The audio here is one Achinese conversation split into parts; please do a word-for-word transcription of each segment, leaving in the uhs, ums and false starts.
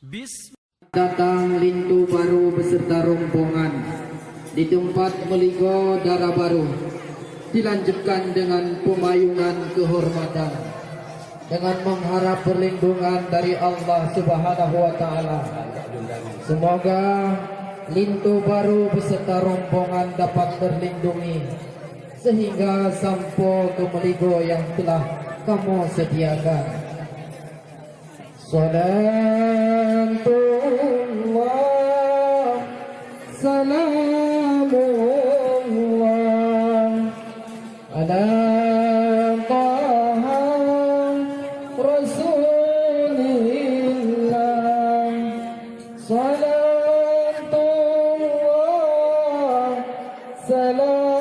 Bis- Datang linto barô beuseurta rombongan di teumpat meuligoe dara barô, dilanjutkan deungon peumayungan keuhormatan, deungon meuharab peurlindungan dari Allah Subhanahu wa Taala. Seumoga linto barô beuseurta rombongan dapat teurlindungi seuhingga sampoe keu meuligoe nyang teulah kamoe seudiakan. Salatullah, salamullah, ala Taha Rasulillah. Salatullah, salamullah,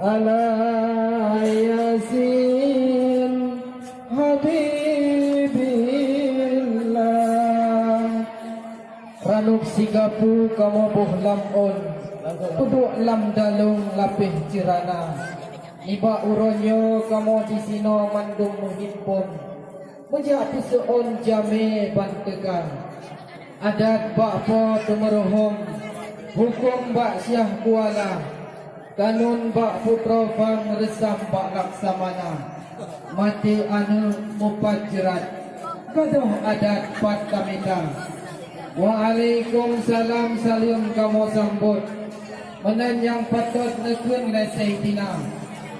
ala Yasin Habibillah. Ranub sigapu kamoe boh lam ôn, peuduek lam dalông lapéh ceurana. Nibak uroe nyoe kamoe disinoe mandum meuhimpon, meujak peuseuôn jamé ban teuka. Adat bak Po Teumeuruhom, hukôm bak Syiah Kuala, kanun bak Putroe Phang, reusam bak Laksamana, maté aneuëk mupat jeurat, gadôh adat pat tamita. Waalaikumsalam, saleuem kamoe sambot. Meunan nyang patot neukheun lé Saidina.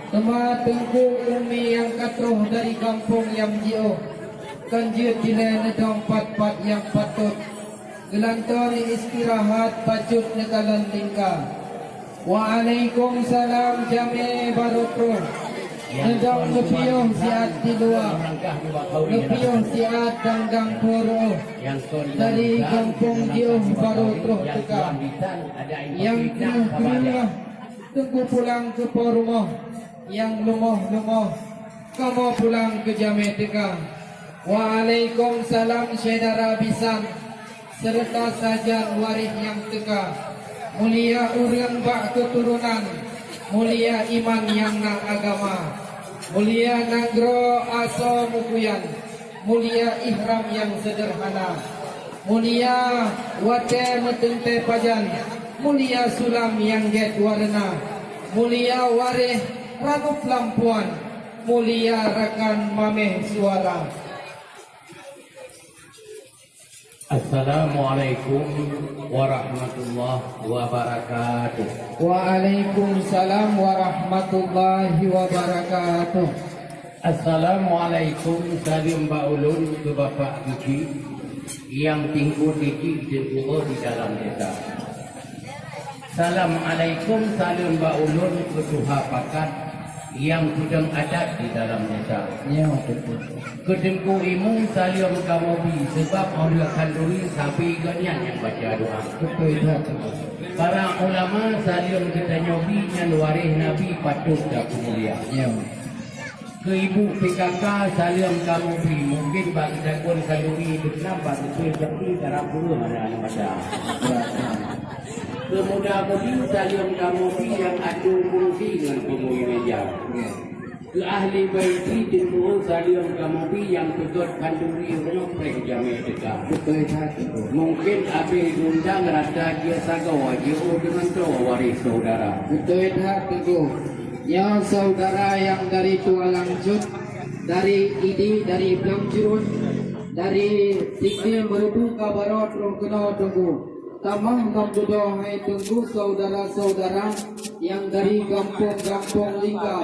Teuma Teungku Umi nyang ka troh dari gampông nyang jiôh, kon jeuet dilée neudong pat-pat nyang patot. Geulantoe neuistirahat, bacut neukalon lingka. Waalaikumsalam, jamé barô troh. Neudong neupiôh siat di luwa. Neupiôh siat dang-dang peuruôh. Dari gampông jiôh barô troh teuka. Nyang kreueh-kreueh teungku pulang keu po rumoh. Nyang leumoh-leumoh kamoe pulang keu jamé teuka. Waalaikumsalam syedara bisan, seureuta sajan waréh nyang teuka. Mulia ureuëng bak keuturonan, mulia iman nyang na agama, mulia nanggroe asoe meukuyan, mulia ihram nyang seudeurhana, mulia watée meuteuntée pajan, mulia sulam nyang gét wareuna, mulia waréh ranub lampuan, mulia rakan maméh suara. Assalamualaikum warahmatullahi wabarakatuh. Waalaikumsalam warahmatullahi wabarakatuh. Assalamualaikum, saleuem bak ulôn keu Bapak Geuchik nyang tingkue titik di dalam desa. Assalamualaikum, saleuem bak ulôn keu tuha pakat nyang peudong adat di dalam desa. Nyoe beutôi. Keu Teungku Imum, saleuem kamoe bi, sabab óh lheueh khanduri sabe gobnyan nyang baca doa. Beutôi that. Para ulama, saleuem geutanyoe bi, nyan waréh Nabi, patot tapeumulia. Nyoe. Keu ibu P K K, saleuem kamoe bi, mungken bak geutanyoe khanduri beutôi, bak beutôi tapi tarap guru mana aneuk mata. Keu muda-mudi, saleuem kamoe bi nyang atoe fungsi ngon peungui meja. Keu ahli baiti, Teungku, saleuem kamoe bi nyang peugöt khanduri uroe nyoe preh jamé teuka. Beutôi that, Teungku. Mungken abéh geundang rata jeuet sagoe, jiôh deungon droe waréh syedara. Beutôi that, Teungku. Nyoe syedara nyang dari Tualang Cut, dari Idi, dari Blong Jurun, dari Tinggi Meureudu ka barô troh keunoe, Teungku. Tamah lom dudoe hai Teungku syedara-syedara nyang dari gampông-gampông lingka.